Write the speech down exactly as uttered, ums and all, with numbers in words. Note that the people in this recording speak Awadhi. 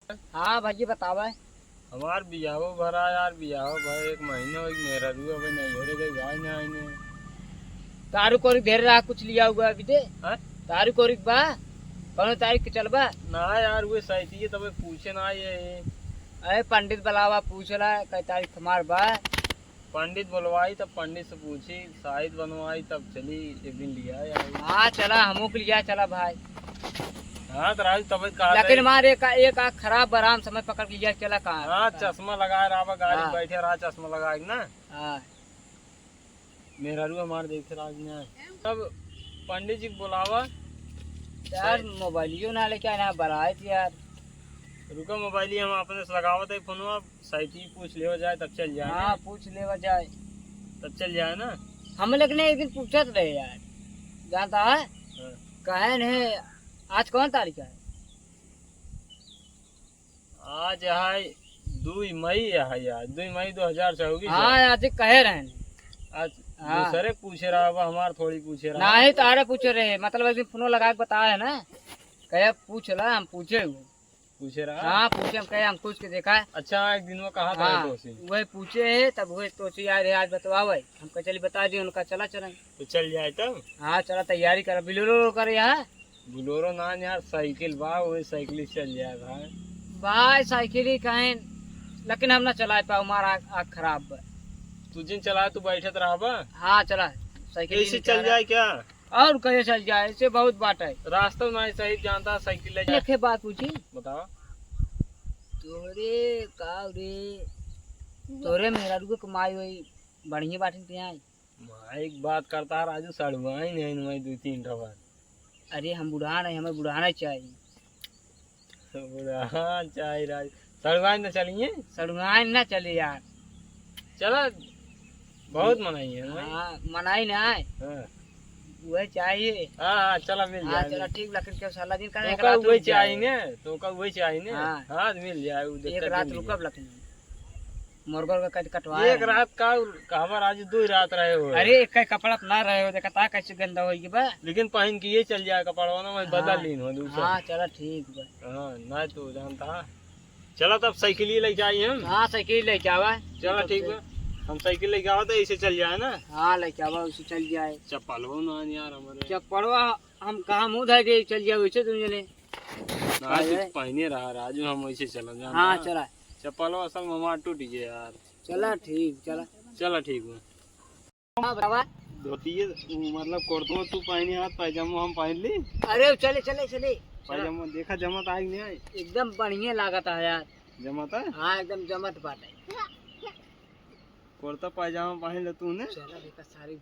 हाँ भइया, बतावा। हमार बियाहो भरा यार, बियाहो भर एक महीना होइ, मेहरारू अबे नैहरे गई, भाई ना आइने। तारुक और ढेर रहा, कुछ लिया हुआ अभी दे। हाँ? तारुक और बा, कौनो तारीख के चलबा? ना यार, उहे साइकिल तबे पूछे ना आए। अरे पंडित बुलावा, पूछला कई तारीख हमार बा। पंडित बुलवाई तब पंडित से पूछी, साइत बनवाई तब चली, एक दिन लिया आई। हाँ चला, हमहू के लिया चला भाई। हाँ तो राजू तबे कहा लेकिन था। हमारे एक, एक आँख खराब बा, आराम समय पकड़ के लिया चला कहाँ? हाँ, चश्मा लगाए रहा, गाड़ी हाँ। बैठे रहा, चश्मा लगाए के ना। हाँ। मेहरारू हमार देखे राज में आए। तब पंडित जी के बुलावा। यार, मोबाइलियो ना लेके आए ना, बरात यार। रुका, मोबाइलिया हम अपने से लगावत है फोनवा, साइकिल पूछ लेवा जाए, तब चल जाए। हाँ, पूछ लेवा जाए। तब चल जाए ना। हम लेकिन एक दिन पूछत रहे यार, जानता है? हाँ। कहे ने, आज कौन तारीख है? आज है दुई मई है यार, दुई मई दो हजार चउबीस हाँ, है। आज कहे रहे ने। आज हाँ। दूसरे पूछे रहा, अब हमार थोड़ी पूछे रहा। नाही, तारे पूछे रहे, मतलब एक दिन फोन लगा के बताए है ना, कहे पूछ ला, हम पूछे हुए। पूछे रहा? हाँ, पूछे, हम कहे, हम पूछ के देखा है। अच्छा, एक दिन वो कहा था हाँ, तो उसी। वही पूछे है, तब वही तो उसी यार, आज बतवावे। हम कहे, चली बता दी उनका, चला चलें। तो चल जाए तब? हाँ, चला, तैयारी कर, बिलोरो कर यहाँ। बोलेरो ना यार, साइकिल बा, वही साइकिल से चल जाए भाई। भाई, साइकिल ही कहें, लेकिन हम ना चलाए पाओ, हमारा आँख, आँख खराब बा। तू जिन चलाए, तू बैठत रहबा? हाँ, चला, साइकिल ही ऐसे चल निकाला। जाए क्या? और कहे चल जाए, ऐसे बहुत बात है। रास्ता ना सही जानता, साइकिल ले जाए। एक बात पूछी? बताओ। तोरे का रे, तोरे मेहरारू के माई वही बढ़िया बाटिन के आई? माई के बात करता है राजू, सड़ुआइन है इनमें दो तीन ठो बार। अरे हम बुढ़ान है, हमें बुढ़ाना चाहिए। बुढ़ान चाहिए राजू, सड़ुआइन न चलिए। सड़ुआइन न चले यार। चला, बहुत मनाई है भाई। हाँ, मनाई ना है। हाँ। वह चाहिए। हाँ, हाँ, चला मिल हाँ, जाए। चला ठीक, लेकिन क्यों साला दिन का तो एक का रात वही रुक जाए। चाहिए ने, तो का वही चाहिए ने। हाँ। हाँ, मिल जाए, वो एक दिक्कत रात नहीं है। रुकब लेकिन। मुर्गा उर्गा कट-, कटवा एक रहे हैं। रात का, कहबर आज दो ही रात रहे हो। अरे, एक का कपड़ा तो ना रहे हो, देखा ता कैसे गंदा होई के बा। लेकिन पहन के ये चल जाए कपड़वा ना, मैं बदल हाँ। लीन हो दूसरा। हाँ, चला ठीक बा। हाँ, ना तो जानता है। चला तब साइकिल ही लेके आई हम। हाँ, साइकिल लेके आवा। चला ठीक बा। हम साइकिल लेके आवा तो ऐसे चल जाए ना। हाँ, लेके आवा, उसे चल जाए। चप्पलवा ना यार हमारे। चप्पलवा हम कहाँ मुँह धर के चल जाए वैसे तुम जने। ना, अरे। तू पहने रहा राजू, हम वैसे चला जाना। हाँ, चला। चप्पलवा असल में हमार टूट गया यार। चला ठीक, चला। चला ठीक बा। हाँ, बाबा। धोतिए, मतलब कुर्तो तू पहने हाथ, पैजामा हम पहन ली। अरे चले, चले, चले। पैजामा देखा जमत आई नहीं आई। एकदम बढ़िया लागत है यार। जमत है? हाँ, एकदम जमत बाटे। कुर्ता पैजामा पहन ले तू ने। चला देखा सारी